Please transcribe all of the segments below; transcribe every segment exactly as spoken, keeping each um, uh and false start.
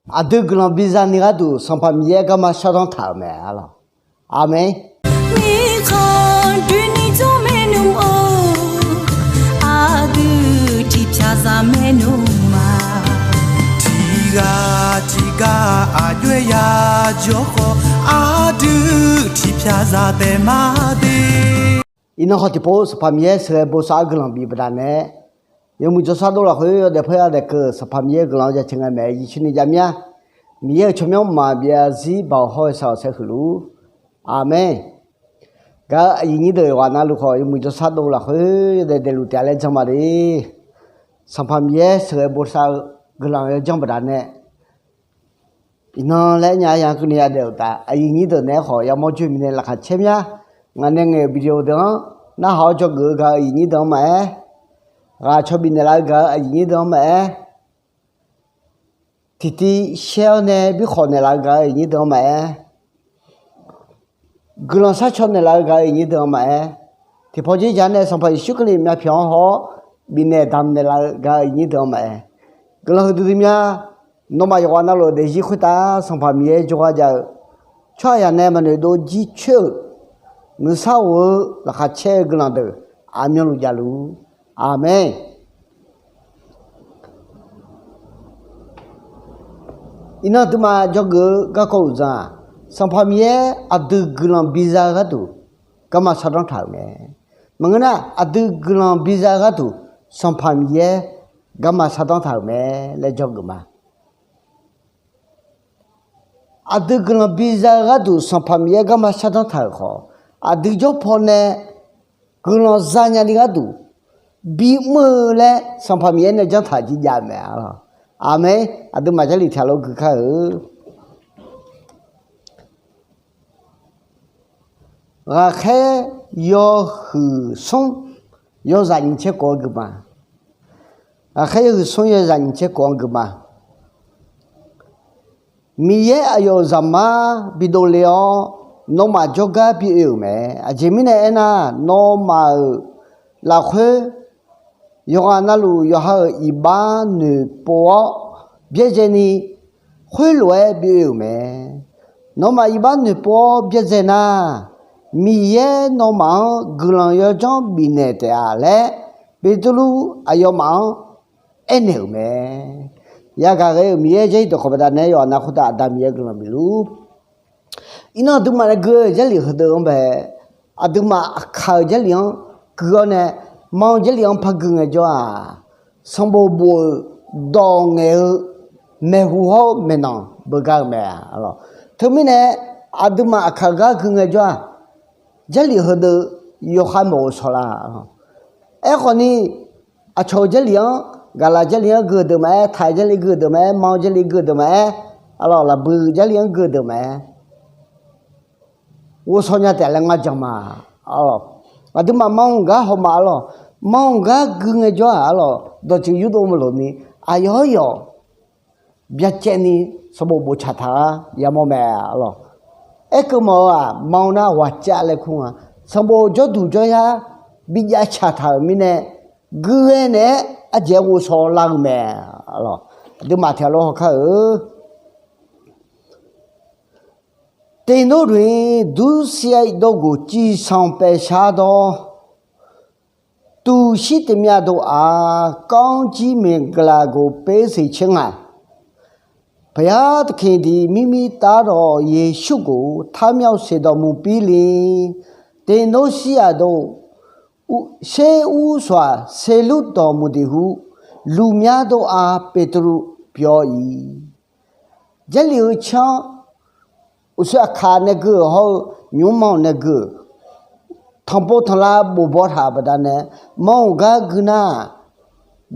Aqdui guiqlanq biza ni gharduq Sanqpaq Miqyaer garma shardanr taq-euq mae, arlawq. Aqmeq. Mirkhanq doeni jawr maernmr-or, aqdui tiqpyaq zaq maernmr ma. Tiqghaq tiqghaq aqjox-aer ya jawr khawf, aqdui tiqpyaq zaq taef ma de. Iqnan khawf tiqpov Sanqpaq Miqyaer sheuqghae bosav-eu guiqlanq bif baqdanae, yawmuiq jawrshar dov lafkhoer yawdaef peur-a daef keuv Sanqpaq Miqyaer guiqlanq-anr jaceuq ngae maeq-aer yircoer ni jav mir-a. Miqyaer-euq tsawrmyanr mqmaq byav zarzir baoq hawr-eu shaq-awq saer huiq luf-ur. Aqmeq. Gaq-eu aqyuif nyir deuq yawqghaq navluf khawf yawmuiq jawrshar dov lafkhoer yawdaef daefluf taef-a laer jan ma de. Sanqpaq Miqyaer sheuqghae bosav-eu guiqlanq yawjanr baqdanae, iqnan laer nya-a ya keuvni yadaef-euq taf aqyuif nyir deuq naeq-aer khawf yamawr joer mirnae laqkhaq caer mir-a. Ngaq nae ngaeq-euq video deuq-anr narhaq-awr dzawgeuf-eu gaq-eu aqyuif nyir deuq-anr maqaer, ghaq caw bifnaeq laf-eu gaq-eu aqyuif nyir deuq-anr maqaer, tiqtiv share-awr nae bi khawf naeqlaf-eu gaq-eu aqyuif nyir deuq-anr maqaer, guiqlanq sharcaw naeqlaf-eu gaq-eu aqyuif nyir deuq-anr maqaer, tiqpawf dzerdzaq nae Sanqpaq Yeqsur Kali myavpyawq-anr haw-awr bifnaeq damq naeqlaf-eu gaq-eu aqyuif nyir deuq-anr maqaer, guiqlanq huiqdui dui mya. Nawmaf yawqghaq navluf-eu daefzir khoertav Sanqpaq Miqyaer jawrgar jav-eu tsawrhaqzaq nae maqnoeq dov jircoer-euq nuisar of-eu laqkhaq caer-eu guiqlanq deuq aqmyanluf javluf-ur. Aqmeq. Iqnan aqduimaf dzawgeuf-eu garkawv uqdzan-aq, Sanqpaq Miqyaer aqdui guiqlanq biza-eu gharduq garma shardanr taq-euq mae. Maqngeur nar, aqdui guiqlanq biza-eu gharduq Sanqpaq Miqyaer garma shardanr taq-euq mae laer dzawgeuf ma. Aqdui guiqlanq biza-eu gharduq Sanqpaq Miqyaer garma shardanr taq-euq khawf, aqdui jawr pawnae guiqlanq zanya ni gharduq bimr-eu laer Sanqpaq Miqyaer nae janr taq jir jav-eu mae, arlawq. Aqmeq. Aqduimaf Jarlif tiq ghaq lof gui kar-eu Ghaqkhaer yawhuiq smr yawzaq nyiq tser khof-anr gui ma. Ghaqkhaer yawhuiq smr yawzaq nyiq tser khof-anr gui ma. Miqyaer aqyawf-euq Zaqmar bidov le-awr, nawmaf jawrgar bi oe-euq mae. Aqjeq mirnae aernar, nawmaf-euq lafkhoer yawqghaq navluf yawqha-euq iqbax noeqpov-awr byaerdzae ni, khoerlof-aer bi oe-euq mae. Nawmaf iqbax noeqpov-awr byaerdzae nar, Miqyaer nawmaf-anr guiqlanq yawdzanr bifnaeq taef-a laer, Beqtuvluv aqyawfmaf-anr aernaeq-euq mae. Yagaq ghae-euq Miqyaer Jarlif dawqkawq baqdanae yawqha navluf khoertav Aqda Miqyaer guiqlanq bifluf-ur. Iqnan aqduimaf nae gui-eu Jarlif heudeuq-anr bae, aqduimaf aqkaq-euq Jarlif-anr gui-awr nae, ma-eu Jarlif-anr par gui ngaejawr-aq, sanqbof bof-euq dawq ngaeq-eu maeqhu hawr-eu maeqnan beugar-eu mae, arlawq. Teumirnae aqduimaf aqkaq-eu gar gui ngaejawr-aq, Jarlif heudeuq yawkhav mawf-eu sawq la. Aerkhawf ni, aqcawq-euq Jarlif-anr, gaqlaq Jarlif-anr gui-eu deuq maqaer, taq-eu Jarlif gui-eu deuq maqaer, ma-eu Jarlif gui-eu deuq maqaer, arlawq, lafbui Jarlif-anr gui-eu deuq maqaer, ghovshaw nya taef laer ngar jan ma, arlawq. Aqduimaf ma-euq gar hawma, arlawq, ma-euq gar gui ngaejawr-aq, arlawq, dawqtsuif yurdov maqloq ni, aqyawf-aer yawq byacaevni sanqbof boftaq taq-a yamawr mae, arlawq. Aerkeuv mawf-eu-aq, ma-eu nar ghawqcav laer kur nga. Sanqbof jawrduq jawryar bijav caq taq-euq mirnae, gui ghae naeq-aer aqjeq-aer ghovshaw lar-eu mae, arlawq. Aqduimaf tiq ghaq lof hawkar-euq သင်တို့တွင် ဒုစရိုက်တို့ကို ကျင်ဆောင်ဖယ်ရှားသော သူရှိသမျှတို့အား ကောင်းကြီးမင်္ဂလာကို ပေးစေခြင်းငှာ ဘုရားသခင်သည် မိမိသားတော်ယေရှုကို ထမြောက်စေတော်မူပြီးလျှင်၊ သင်တို့ရှိရာသို့ ရှေးဦးစွာ စေလွှတ်တော်မူသည်ဟု လူများတို့အား ပေတရုပြော၏။ Jarlif-eu canr, uqshoe aqkaq nae gui-euq hawr-eu, nymrma-euq nae gui-euq, tanqpov tanqlav bofbaw taq-euq baqdanae, ma-euq gar gui nar,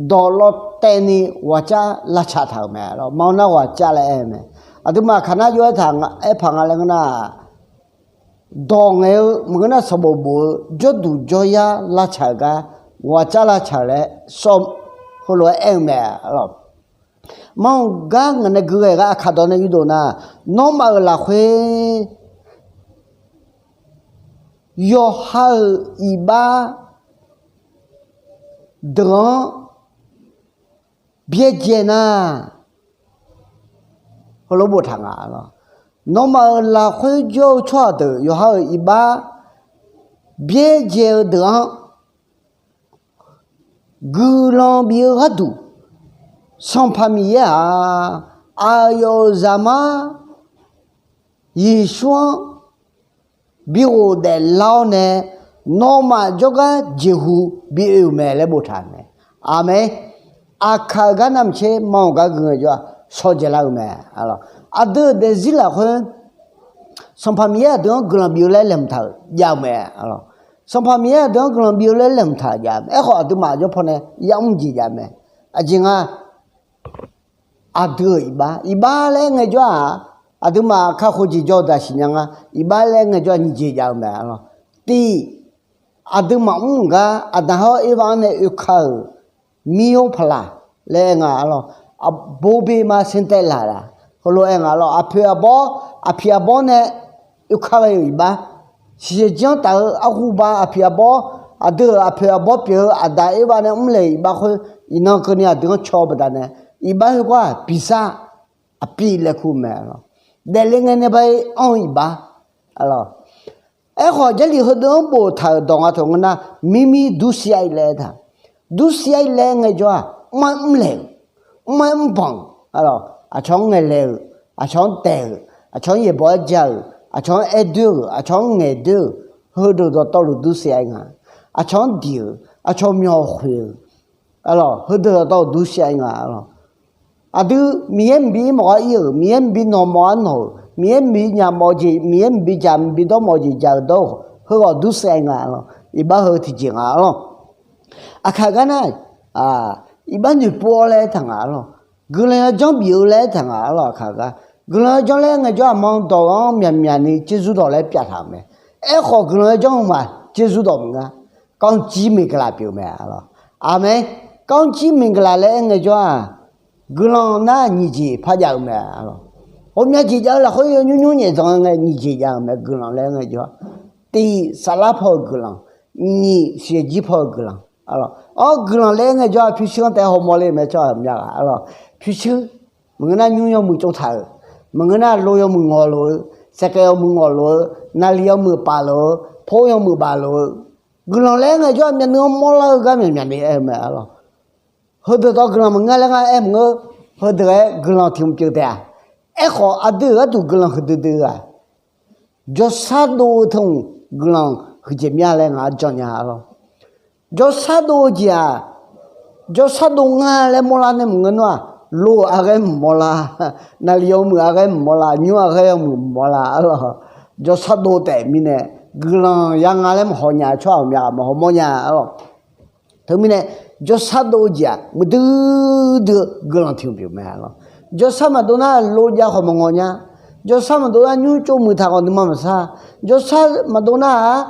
dawq lawtaev ni ghawqcav lavcaq taq-euq mae, ma-eu nar ghawqcav laer aer-eu mae. Aqduimaf aqkaq nar jov-aer taq aerpaq nga laer ngeur nar, dawq ngaeq-eu maqngeur nar sanqbof bof-eu jawrduq jawryar lavcaq-euq gar ghawqcav lavcaq-euq laer sawr, heulof-aer aer-eu mae, arlawq. Ma-euq gar ngaq nae gui ghae gar aqkaq dawq nae yurdov nar, nawmaf-euq lafkhoer yawqha-euq iqbax deuq-anr byaerdzae nar, heulof boftaq nga lawq. Nawmaf-euq lafkhoer jawr-eu tsawrhaq deuq yawqha-euq iqbax byaerdzae-eu deuq-anr guiqlanq bif-eu gharduq, Sanqpaq Miqyaer-aq, aqyawf-euq Zaqmar Yeqsur-anr bi ghofdaef lar-awr nae, nawmaf jawrgar jeqhu bi oe-euq mae laer boftaq-euq mae. Aqmeq. Aqkaq-euq gar navmaqtser ma-awq gar gui ngaejawr-aq shawrdzae lar-eu mae. Aqdui-euq daefzir lafkhoer Sanqpaq Miqyaer aqdui-anr guiqlanq bif-eu laer laeqhmq taq-euq jav-eu mae. Sanqpaq Miqyaer aqdui-anr guiqlanq bif-eu laer laeqhmq taq-euq jav-eu mae. Aerkhawf aqduimaf jawr pawnae yamr jeq jav-eu mae. Aqjeq nga, aqdui-euq iqbax, iqbax laer aer ngaejawr-aq, aqduimaf kakhof jeq jawr-eu daq siqnya nga. Iqbax laer aer ngaejawr-aq nyiq jeq jav-eu mae lawq. Tiq, aqduimaf mr-euq gar Aqdaq hawr Ervav-anr nae oeka-euq mir-or paqlaq laer aer nga lawq. Aqbo be ma saer taev laq laq, heulof-aer nga lawq. Aqpoeq aqbawr, aqpiq aqbawr nae oeka ghae-euq iqbax, siqsaq jir-anr taf-eu arhu ba aqpiq aqbawr, aqdui-euq aqpoeq aqbawr pyeuf-eu Aqdaq Ervav nae mr le-euq iqbax khoer, iqnan keuvni aqdui-anr caw-eu baqdanae, iqbax khoergar-aq biqsar aqpiv laer kur mae lawq. Daefle ngae nae ba-ir anr-eu iqbax lawq. Aerkhawf Jarlif heudeuq-anr boftaq-euq dawq nga taq ngeur nar, mirmir dursiv-aer laer aertaq. Dursiv-aer laer ngaejawr-aq, mr-aer mrlaeq-euq, mr-aer mrbanq-euq, aqcawq-anr ngaeqlaeq-euq, aqcawq-anr daeq-euq, aqcawq-anr yaeqbawq-aer ja-euq, aqcawq-anr aer doer-euq, aqcawq-anr ngaeq doer-euq, heudeuq dawqtawvluf dursiv-aer nga. Aqcawq-anr diq-euq, aqcawq myawq khoeq-euq, heudeuq dawqtawvluf dursiv-aer nga lawq. Aqdui Miqyaer mqbi ir mawf-aer ir-euq, Miqyaer mqbi nawq mawf-aer nawq-euq, Miqyaer mqbi nyaf mawf-eu jeq, Miqyaer mqbi dzaq mqbi dawr mawf-eu jeq dzaq-euq dawr-euq, heughawq dursiv-aer nga lawq. Iqbax heu tiqjeq nga lawq. Aqkaq gar nar, iqbax noeqpov-awr laer aertaq nga lawq. Guiqlanq yawdzanr bif-eu laer aertaq nga lawq. Aqkaq gar guiqlanq yawdzanr laer ngaejawr-aq, ma dawq-anr myaqmyaq ni tserzur dawq laer pyavtaq-euq mae. Aerkhawf guiqlanq yawdzanr-eu ma tserzur dawq maqngeur, ကောင်းကြီးမင်္ဂလာ pyeuf-eu mae lawq. Aqmeq. ကောင်းကြီးမင်္ဂလာ laer aer ngaejawr-aq, guiqlanq nar nyiq jeq par jav-eu mae lawq. Ghawqmya jeq jav-eu lafkhoer yawnymr nymr nyaef dzanq-eu ngae nyiq jeq jav-euq mae. Guiqlanq laer aer ngaejawr-aq, tiq saflar paw-euq guiqlanq, nyiq siqjir paw-euq guiqlanq. Awr guiqlanq laer aer ngaejawr-aq pyurshuir-anr taef hawmawr le mae tsawrhaq myav ghaq lawq. Pyurshuir maqngeur nar nymr yawmuiq tsovtaq-euq, maqngeur nar lo yawmuiq ngawqlof-eu, saeqkhaeq yawmuiq ngawqlof-eu, naqliq yawmuiq paflof-eu, por yawmuiq baflof-eu, guiqlanq laer aer ngaejawr-aq myavnuiv-anr mawrlar-eu gar myaqmyaq ni aer-eu mae lawq. Heudeuq dawq guiqlanq maqngeur laer ngar aer maqngeur. Heudeuq-aer guiqlanq tiq hmq pyeuf taef-a. Aerkhawf aqdui-euq gharduq guiqlanq huiqdui dui-eu-aq, jawrshar dov-eu teu hmq guiqlanq huiqdzaeq mya laer ngaq-anr jan nya lawq. Jawrshar dov-eu jeq-aq, jawrshar dov nga laer mawrlar nae maqngeur nar-aq, lo-euq aqghaer mq mawrlar, naqliq yawmuiq aqghaer mq mawrlar, nymr aqghaer yawmuiq mq mawrlar lawq. Jawrshar dov taef mirnae guiqlanq ya nga laer maqhaw nya, tsawrhaq ghawqmya ghaq maqhaw mawr nya lawq. Teumirnae jawrshar dov-eu jeq-aq muiqdui dui-eu guiqlanq tiq hmq pyeuf mae lawq. Jawrshar maqdov nar lo jav khawf maqngawq nya. Jawrshar maqdov nar nymr tsov muiq taq khawf nuima maqsar. Jawrshar maqdov nar-aq,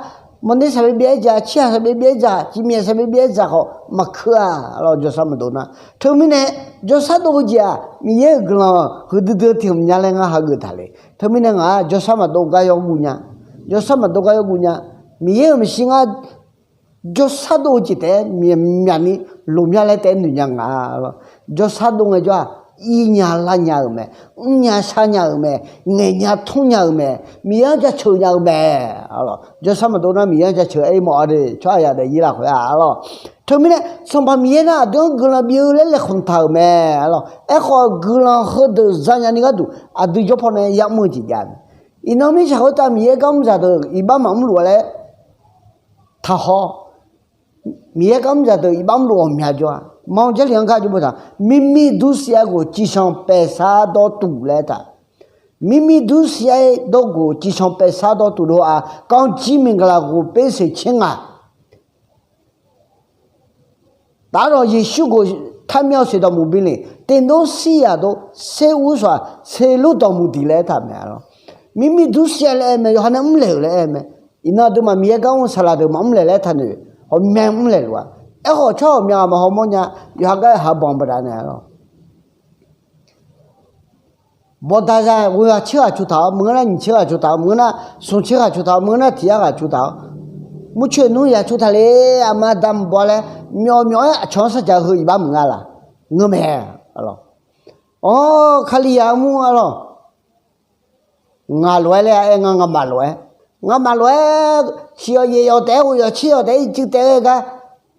mawrner saqbyav byav-aer dzaq, cirghaq saqbyav byav-aer dzaq, cifmyaef saqbyav byav-aer dzaq khawf maqkeuv-a lawq. Jawrshar maqdov nar teumirnae jawrshar dov-eu jeq-aq Miqyaer-euq guiqlanq huiqdui dui-eu tiq hmq nya laer ngar hageuf taq le. Teumirnae ngaq-aq jawrshar maqdov gar yawguv nya. Jawrshar maqdov gar yawguv nya. Miqyaer-euq maeqshi ngar jawrshar dov-eu jeq taef-aer myaqmyaq ni loq mya laer taef-aer noeq nya nga lawq. Jawrshar dov ngaejawr-aq, ir nya lar nya-euq mae, mr nya shar nya-euq mae, ngaeq nya tmr nya-euq mae, Miqyaer-anr jaceuq nya-eu mae. Jawrshar maqdov nar Miqyaer-anr jaceuq aer mawf-a de, tsawrhaq yaq daefzir lafkhoer-a lawq. Teumirnae Sanqpaq Miqyaer nar aqdui-anr guiqlanq bif-eu laer laeqhmq taq-euq mae lawq. Aerkhawf guiqlanq heudeuq zanya ni gharduq aqdui jawr pawnae yamr-eu jeq jav mae. Iqnan mirtsaq khoertav Miqyaer gar mr zaqdeuq iqbax maqmr luf-a laer taqhaw. Miqyaer gar mr zaqdeuq iqbax mrluf ghawqmya jawr-a. Ma-eu Jarlif-anr gar jawr boftaq, mirmir dursiv-aer ghof cifshanq paefsar dawr tuf laer aertaq. Mirmir dursiv-aer dawr ghof cifshanq paefsar dawr tuf dov-a, ကောင်းကြီးမင်္ဂလာ ghof per seq caer ngaq. Tafdawq Yeqsur ghof tar myav-eu seqdawq muq bi le, teqnor sir yaq dov ser ur sawq-aq, ser lur dawq muq diq laer aertaq mae lawq. Mirmir dursiv-aer laer aer mae, yawqha nae mrlaeq-euq laer aer mae. Iqnan aqduimaf Miqyaer gar mr-eu saqlaq deuq maqmr laeq laer aertaq noeq, ghawqmya mr laeq luf-a. Aerkhawf tsawrhaq ghawqmya ghaq maqhaw mawr nya, yawqha gar-aer habanq baqdanae lawq. Bawqdaqzaq ghoeq ghaq tser ghaq cu taq-awr, maqngeur nar nyiq tser ghaq cu taq-awr, maqngeur nar smq tser ghaq cu taq-awr, maqngeur nar tiq yar ghaq cu taq-awr, murcoeq nmr yaq cu taq le, aqma damq baw laer myawf myawf-aer aqcawq-anr sarjaq heu iqbax maqnga laq? Ngeur mae. Awr, Kalizaq mr-a lawq. Ngaq lof-aer laer-a aer ngar, ngamaf lof-aer, ngamaf lof-aer, siq yawf yaeq yawf taef-aer, ghof yawf tser yawf taef-aer, iqcuiv taef-aer gar,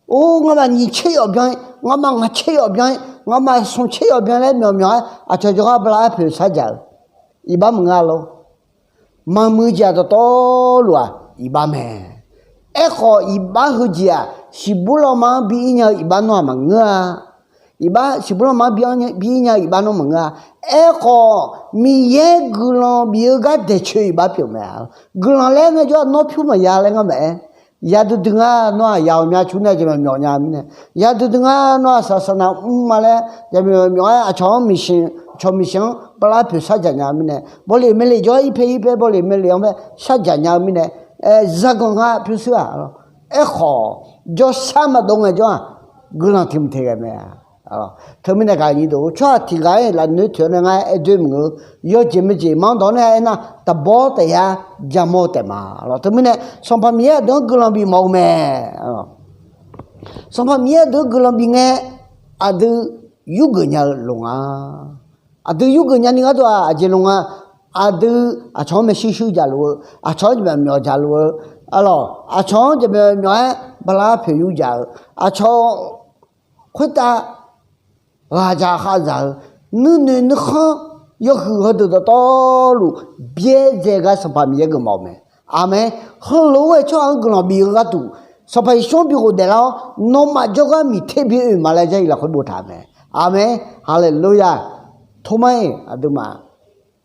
or, ngamaf nyiq tser yawf byan-ir, ngamaf ngaq tser yawf byan-ir, ngamaf smq tser yawf byan laer myawf myawf-aer aqcawq jawrgar bala-aer poeq shardzaq-euq iqbax maqngeur-a lor. Maqmuiq jeq-aq dawqtawvluf-aq iqbax mae. Aerkhawf, iqbax heujeq-aq, siqbur lanma-anr bi ir nya-eu iqbax nawr-aq maqngeur-a. Iqbax siqbur lanma-anr bi ir nya-eu iqbax nawr maqngeur-a. Aerkhawf, Miqyaer guiqlanq bif-eu gar daeqcoeq iqbax pyeuf mae. Guiqlanq laer ngaejawr-aq nawr pyur maqya laer ngar maqaer. Yadui dui ngar nawr-aq ya-awq mya cur nae jeq myawf myawf nya-eu mirnae, yadui dui ngar nawr-aq saqsaq naq mrma laer jeq myawf myawf-aer aqcawq-anr miqshiq, aqcawq miqshiq-anr bala poeq shardzaq nya-eu mirnae, bawleq maeqleq jawr-aer irpae irpae bawleq maeqleq-anr bae shardzaq nya-eu mirnae, zaqganq nga pyurshuir-aq. Aerkhawf, jawrshar maqdov ngaejawr-aq, guiqlanq tiq mq teq ghae mae. Teumirnae gaq nyir deuq-or, tsawrhaq tiq ghaq-aer lafnoer toeq-awr nae ngar aer doer maqngeur. Yawjeq maeqjeq ma-anr dawq-awr nae aernar, taqbawr taef yar jaqmawr-eu taef ma. Teumirnae Sanqpaq Miqyaer aqdui-anr guiqlanq bif mawf-eu mae. Sanqpaq Miqyaer aqdui-anr guiqlanq bif ngae, aqdui yurgeuf nya-eu loq nga. Aqdui yurgeuf nyani gharduq-aq aqjeq loq nga. Aqdui aqcawq-anr maershuir shuir jaq luf-eu, aqcawq-anr jeq myawf myawf jaq luf-eu, arlawq, aqcawq-anr jeq myawf myawf-aer bala poeq yur jaq-eu, aqcawq khoertav ghaq dzaq khav dzaq-eu, nuinoeq nuikhanr yawhuiq heudeuq dawqtawvluf byaerdzae gar Sanqpaq Miqyaer geufmawf-eu mae. Aqmeq. Heulof-aer tsawrhaq-anr guiqlanq bif-eu gharduq, Sanqpaq Yeqsur-anr bi ghofdaef lar-awr, nawmaf jawrgar miqter bi oe ma laer Jarlif lafkhoer boftaq-euq mae. Aqmeq. Haleluya. Tormar-iq aqduimaf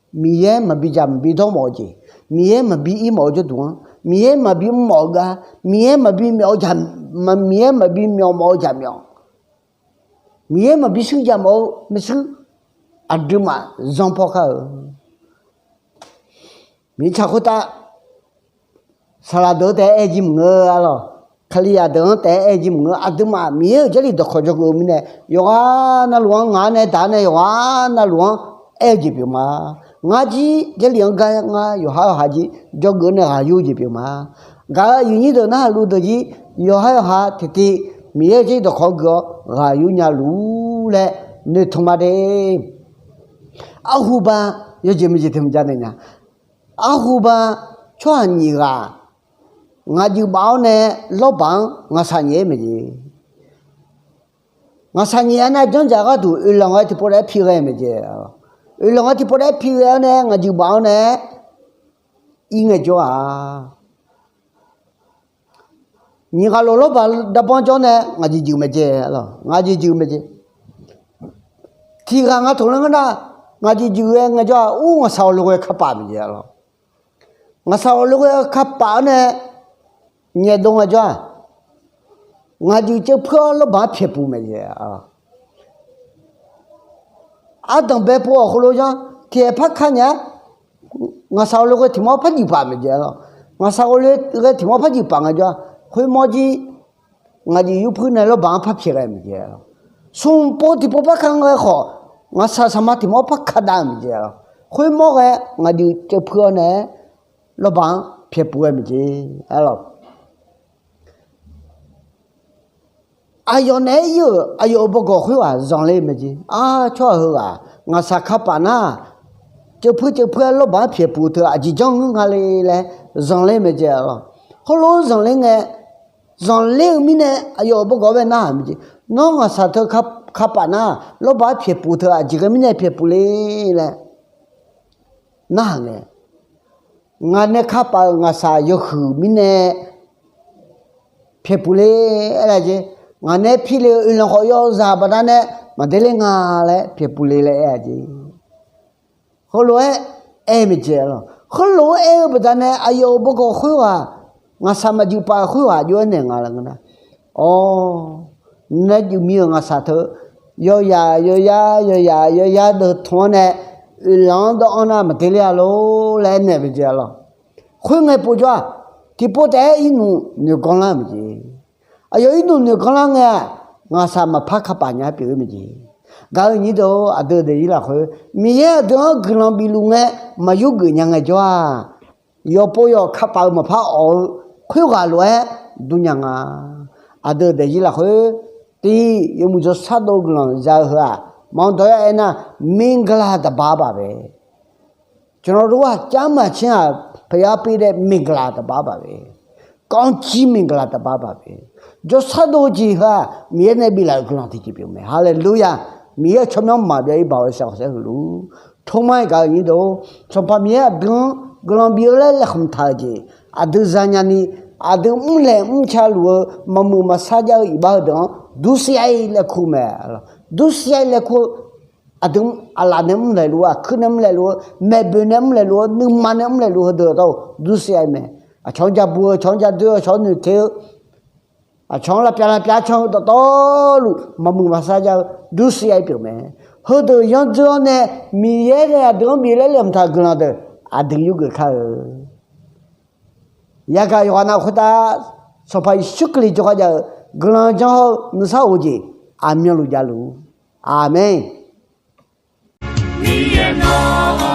Miqyaer maqbi dzaq maqbi dawr mawf-eu jeq, Miqyaer maqbi ir mawf-eu jawrduq-anr, Miqyaer maqbi mr mawf-eu gar, Miqyaer maqbi myawf-eu jaq, Miqyaer maqbi myawf mawf-eu jaqmyawf, Miqyaer maqbi shuir jaq mawf-eu maershuir, aqduimaf zanrpaw kar-eu mirtsaq khoertav, saqlaq deuq-anr taef-aer aer jir maqngeur, arlawq, Kalizaq deuq-anr taef-aer aer jir maqngeur. Aqduimaf Miqyaer-euq Jarlif dawqkawq dzawgeuf-eu mirnae, yawqghaq navluf-anr ngaq-anr nae daq-anr nae yawqghaq navluf-anr aer-eu jeq pyeuf ma. Ngar jir Jarlif-anr gar ngar yawqha yawqha jir dzawgeuf-awr nae ghaq yur-eu jeq pyeuf ma. Gaq-euq aqyuif nyir deuq narhaq luf deuq jir, yawqha yawqha tiqtiv Miqyaer-euq Jarlif dawqkawq-anr geuf-awr ghaq yur nya luf-ur laer noeqtmq ma de. Arhuba, yawjeq maeqjeq tiq mq janaeq nya. Arhuba, tsawrhaq nyiq ghaq ngaq juif baf-awr nae lawrbaq-anr ngaqshaq nyaef-aer maeq jeq. Ngaqshaq nyaef-a nar janrdzaq gharduq oeqlanq ghae tiqpov taef-aer pi ghae maeq jeq. Oeqlanq ghae tiqpov taef-aer pi ghae-awr nae ngaq juif baf-awr nae ir ngaejawr-aq, nyiq ghaq lof lawrbaq darbanr jawr nae ngaq juif juif maeq jeq, arlawq, ngaq juif juif maeq jeq. Tiq ghaq nga toq laer ngeur nar, ngaq juif juif ghae ngaejawr-aq, ur ngaqshaq hawq lof ghae kapaf maeq jeq, arlawq. Ngaqshaq hawq lof ghae kapaf-awr nae nyaef dov ngaejawr-aq, ngaq juif ceuvpuir-awr lawrbaq-anr pyaeqpuq maeq jeq. Ardanq bae pov-awq heulof-aer tiq aer par ka nya-a. Ngaqshaq hawq lof ghae tiq mawr par juif paf maeq jeq, arlawq. Ngaqshaq hawq lof ghae tiq mawr par juif paf ngaejawr-aq, khoermawr jir ngaq juif yurpuir nae lawrbaq-anr par pyaeq ghae maeq jeq, arlawq. Smq pov tiqpov par ka ghae khawf, ngaqshaq saqma tiq mawr par ka dav-eu maeq jeq, arlawq. Khoermawr ghae ngaq juif ceuvpuir-awr nae lawrbaq-anr pyaeqpuq ghae maeq jeq, arlawq. Aqyawf naeq-aer ir-euq aqyawf-euq bawgawq khoerghaq zanqler maeq jeq. Ar, tsawrhaq heughaq ngaqshaq kapaf nar, ceuvpuir ceuvpuir-aer lawrbaq-anr pyaeqpuq teu aqjeq janr ngeur nga le laer zanqler maeq jeq, arlawq. Khoerlof-aer zanqler ngae, zanqler-eu mirnae aqyawf-euq bawgawq-anr bae narhaq maeq jeq. Nawr ngaqshaq teu kapaf nar, lawrbaq-anr pyaeqpuq teu aqjeq ghae mirnae pyaeqpuq le laer narhaq ngae, ngaq nae kapaf-euq ngaqshaq yawhuiq mirnae pyaeqpuq le aer-a jeq. Ngaq nae pile-eu oeqlanq khawf yawzaq baqdanae maqder ler nga laer pyaeqpuq le laer aer-a jeq. Heulof-aer aer maeq jeq, arlawq. Heulof-aer aer-eu baqdanae aqyawf-euq bawgawq khoerghaq, ngaqshaq maqjuif paf-eu khoerghaq jov-aer naeq nga laer ngeur nar, awr, nae juif mir-euq ngaqshaq teu yawyaq yawyar yawyaq yawyar deuv tmq-anr nae oeqlanq-anr dawv-anr nar maqder ler-a lor laer aernaeq maeq jeq, arlawq. Khoerngae povjawr-aq, tiqpov taef-aer irnmq noeq ganr lar-eu maeq jeq. Aqyawf irnmq noeq ganr lar ngae-aq, ngaqshaq maqpar kapaf nya pyeuf-eu maeq jeq. Gaq-euq nyir deuq-or, aqdui daefzir lafkhoer Miqyaer aqdui-anr guiqlanq bifluf ngae, maqyur geuf nya ngaejawr-aq, yawqpov yawq kapaf-eu maqpar awq-eu khoerghaq lof-aer dur nya nga. Aqdui daefzir lafkhoer tiq yawmuiq jawrshar dov guiqlanq za-eu heu-aq, maqanr dawq-aer aernar, မင်္ဂလာတပါးပါပဲ. Tiqnan lof-aer aqcamq maqtser-aq, พระบิดา miqgaq laf taqbar baq-a. Kawvjir miqgaq laf taqbar baq-a. Jawrshar dov-eu jeq heu-aq, Miqyaer nae biflaf-euq guiqlanq tiqjeq pyeuf mae. Haleluya! Miqyaer-euq tsawrmyanr maqbyav-ir baoq-eu shaqkhanq saer heulof-ur. Tormar-iq gaq-eu nyir deuq-or, Sanqpaq Miqyaer aqdui-anr guiqlanq bif-eu laer laeqhmq taq-euq jeq aqdui zanya ni, aqdui mrlaeq mrca luf-eu maqmuiq maqsar jav-eu iqbax heudeuq-anr dursiq-aer laer kur mae. Dursiq-aer laer kur-eu aqdui aqlaf nae mrlaeq luf-eu, aqkuir nae mrlaeq luf-eu, maeqboeq nae mrlaeq luf-eu, nuima nae mrlaeq luf-eu heudeuq dawr-eu dursiq-aer mae. Aqcawq-anr ja bu-eu, aqcawq-anr ja doer-eu, aqcawq-anr noeqte-eu, aqcawq-anr lavpyav lavpyav can-eu dawqtawvluf maqmuiq maqsar jav-eu dursiq-aer pyeuf mae. Heudeuq yanr dzeur-awr nae Miqyaer nae aqdui-anr bif laer laeqhmq taq-euq guiqlanq deuq aqdui yurgeuf kar-eu. Yagaq yawqghaq nav khoertav Sanqpaq Yeqsur Kali jawrgar jav-eu guiqlanq janr hawr-eu nuisar of-eu jeq aqmyanluf javluf-ur. Aqmeq. Miqyaer nawr